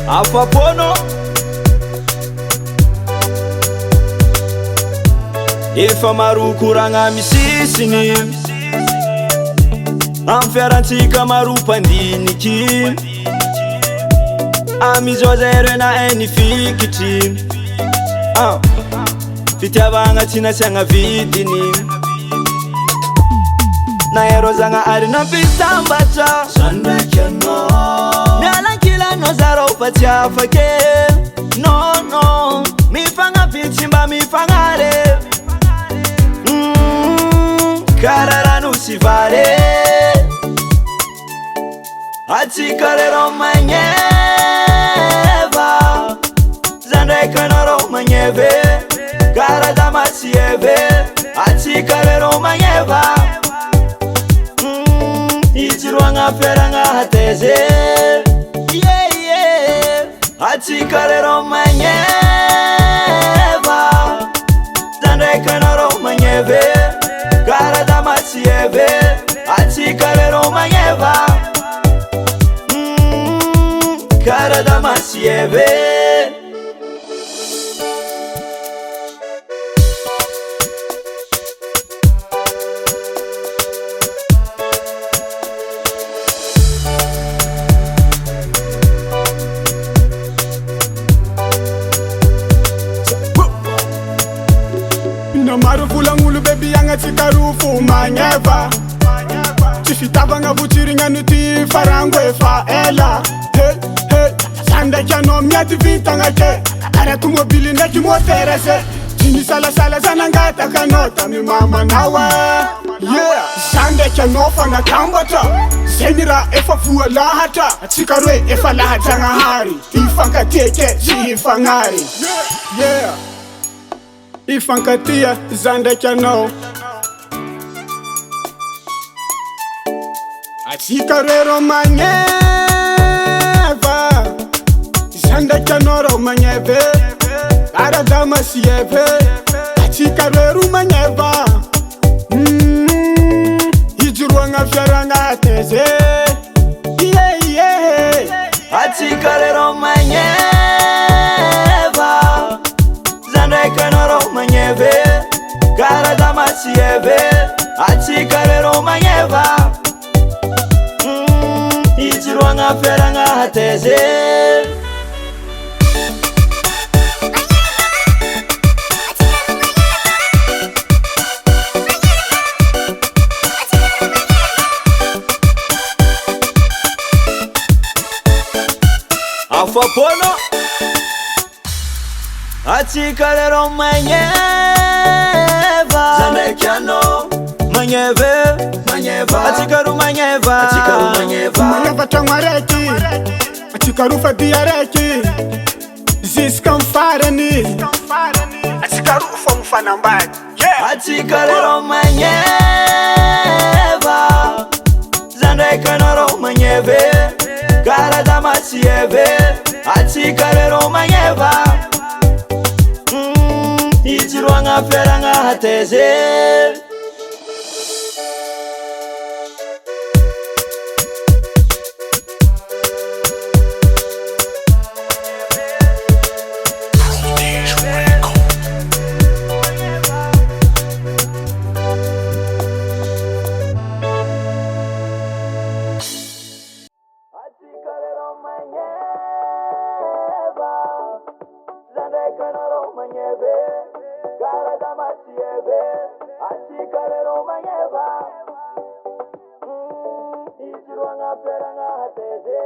Afapo anao. Efa maro koragna misisiny Amin'ny fiarantsika maro mpandiniky Amizao zay reo nahay nifikitry ah. Fitiavagna tsy nasiagna vidiny Nahay Zagnahary nampitambatra Miala ankilanao za rô fa tsy afake. Non non, mifagnampy tsy mba mifagnary. Karaha rano sy vary. Atsika rero magneva. Za ndraiky anao rô magneve. Karaha dama sy eve. Atsika rero magneva. Ijoroagna fiaragna hateze. Yeah yeah. Atsika rero magneva. Za ndraiky anao rô magneve. Karaha dama sy eve. Atsika rero magneva. Karaha dama sy eve. Na maro volagn'olo be biagna tsika roa fo magneva. Tsy fitavagna votsirignano ty farango efa ela. Hey hey, za ndraiky anao miady vintagna ke. Karaha tomobily ndraiky motera se. Tsy nisalasala za nangataka anao tamy mamanao e. Yeah, za ndraiky anao fa natambatra. Zay ny raha efa voalahatra. Atsika roe efa lahajanahary. Ifankatia ke tsy hifagnary. Yeah. Ifankatia za ndraiky anao. Atsika roe rô magneva. Za ndraiky anao rô magneva. Aradama sy eve. Atsika roe ro magneva. Ijoroagna fiaragna teze. Yeah yeah. Atsika rero magneva. Za ndraiky anao rô magneve. Karaha dama sy eve. Atsika rero magneva. Ijoroagna fiaragna hateze. Afapo anao. Atsika rero magneva. Za ndraiky anao magneve. Magneva. Atsika ro magneva. Atsika ro magneva. Magneva tragno araiky. Atsika roa fa dia araiky. Jusqu'à farany. Atsika roa fa mifanambady. Yeah. Atsika rero magneva. Za ndraiky anao rô magneve. Karaha dama sy eve. Atsika rero magneva. Ijoroagna fiaragna hateze. Atsika rero magneva. Za ndraiky anao rô magneve. Karaha dama sy eve. Atsika rero magneva. Ijoroagna fiaragna hateze.